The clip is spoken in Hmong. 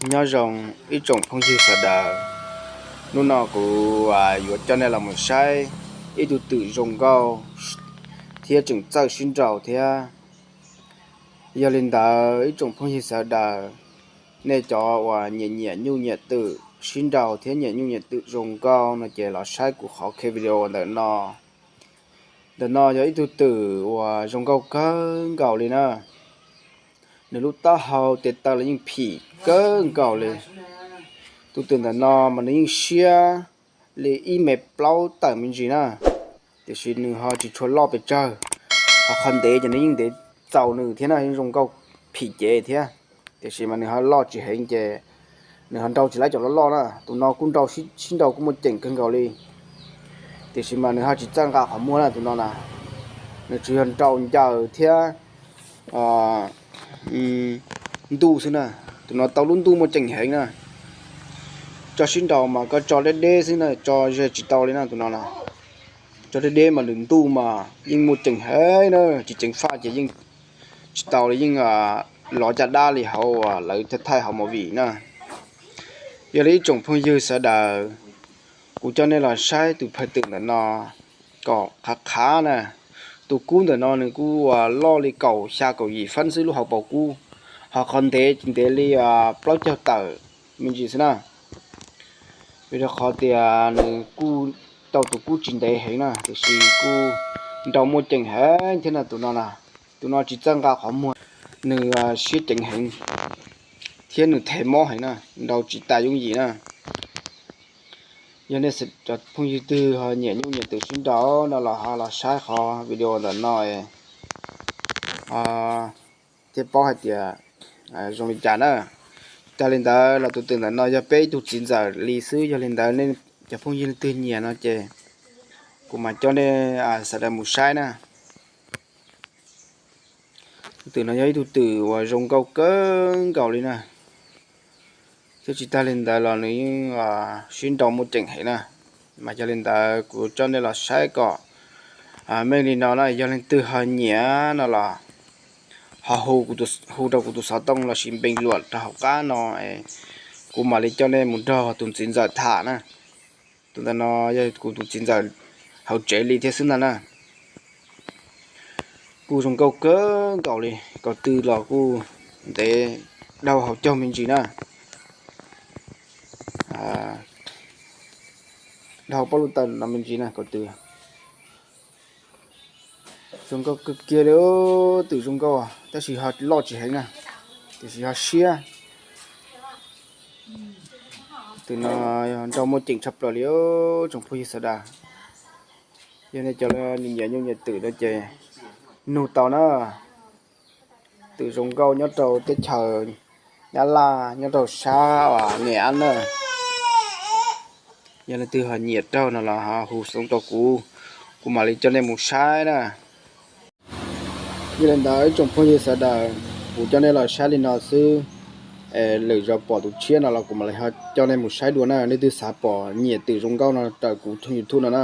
Nyob zoo ib tsoom phooj ywg sawv daws, hnub no kuv yuav coj nej los mus saib ib tug twm zoo nkauj thiab tseem txawj sib nraus thiab. Yog li ntawd ib tsoom phooj ywg sawv daws, nej cov uas nyiam nyiam nyuj nyiam twm sib nraus thiab nyiam nyuj nyiam twm zoo nkauj no ces los saib kuv qhov video ntawm no. Ntawm no yog ib tug twm uas zoo nkauj kawg nkaus li na. Nws lub taub hau tes taw los yeej phim kawg nkaus li. Tus twm ntawm no mas nws yeej siab li ib mev plaub tawm me ntsis na, tiam sis nws ho tsis tshua loj pes tsawg. Ho qhov ntev ces nws yeej ntev txaus nws thiab na, yeej zoo nkauj phim cev thiab. Tiam sis mas nws ho loj tsis heev ces nws ho nrau tsis laib cov loj loj na. Tus no kuj nrau, sib nrau kuj muaj ceem kawg nkaus li, tiam sis mas nws ho tsis txawj nqa qhov muag na tus no na. Nws tsuas yog nrau ncaws thiab ntuj xwb na. Tus no tau lub ntuj muaj ceem heev na. Tso sib nraus mas koj tso deb deb xwb na, tso ze tsis tau li na tus no na. Tso deb deb mas lwm ntuj mas yeej muaj ceem heev na, tsis ceev faj ces yeej tsis tau li, yeej lov caj dab li hauv lawv thaij hauv movie na. Yog li ib tsoom phooj ywg sawv daws, kuv coj nej los saib tus phaj twm ntawm no kom qhav qhav na. Tus kub ntawm no nws kuj loj li kaum xya kaum yim feeb xwb lub hauv paus kub, ho qhov ntev ces ntev li plaub caug tawm me ntsis xwb na. Vim rau qhov tias nws kuj tau tus kub tsis ntev heev na, tiam sis kuj nrau muaj ceem heev thiab na tus no na. Tus no tsis txawj nqa qhov muag, nws siab ceev heev thiab nws them mob heev na, nrau tsis tas yooj yim na. Yog nej cov phooj ywg twg ho nyiam nyuj nyiam twm sib nraus no los ho los saib qhov video ntawm no thiaj paub hais tias zoo li cas na. Tsis tas li ntawd los tus twm ntawm no yog peb ib tug txiv ntxawm li xwb, yog li ntawd nej cov phooj ywg leej twg nyiam no ces kuv mam coj nej sawv daws mus saib na. Tus twm no yog ib tug twm uas zoo nkauj kawg nkaus li na, thiab tsis tas li ntawd los nws yeej sib nrau muaj ceem heev na. Mas yog li ntawd kuv coj nej los saib kom meej li no na. Yog leej twg ho nyiam no los ho hu rau kuv tus xov tooj lossis npeej luam rau hauv qab no, kuv mam li coj nej mus nrog tus txiv ntxawm tham na. Tus ntawm no yog kuv tus txiv ntxawm hauv tsev li thiab xwb ntag na. Kuj zoo nkauj kawg nkaus li, kaum tw los kuj ntev dhau hauv caug me ntsis na. Dhau pab lub taw no me ntsis na kaum tw. Zoo nkauj kawg kiag li, twm zoo nkauj tab sis ho loj tsis heev na, tiam sis ho siab. Twm no nrau muaj ceem tshaj plaws li tsoom phooj ywg sawv daws. Yog nej cov nyiam nyuj nyiam twm no ces nug tau na. Twm zoo nkauj nyob rau teb chaws Nyab Laj, nyob rau sab Niam Ab na. Yog leej twg ho nyiam raug no los ho hu xov tooj rau kuv, kuv mam li coj nej mus saib na. Yog li ntawd ib tsoom phooj ywg sawv daws, kuv coj nej los saib li no xwb, lwm zaus pom tus tshiab no los kuv mam li ho coj nej mus saib dua na. Nej twg xav pom nyiam twm zoo nkauj no raws kuv tshooj YouTube no na.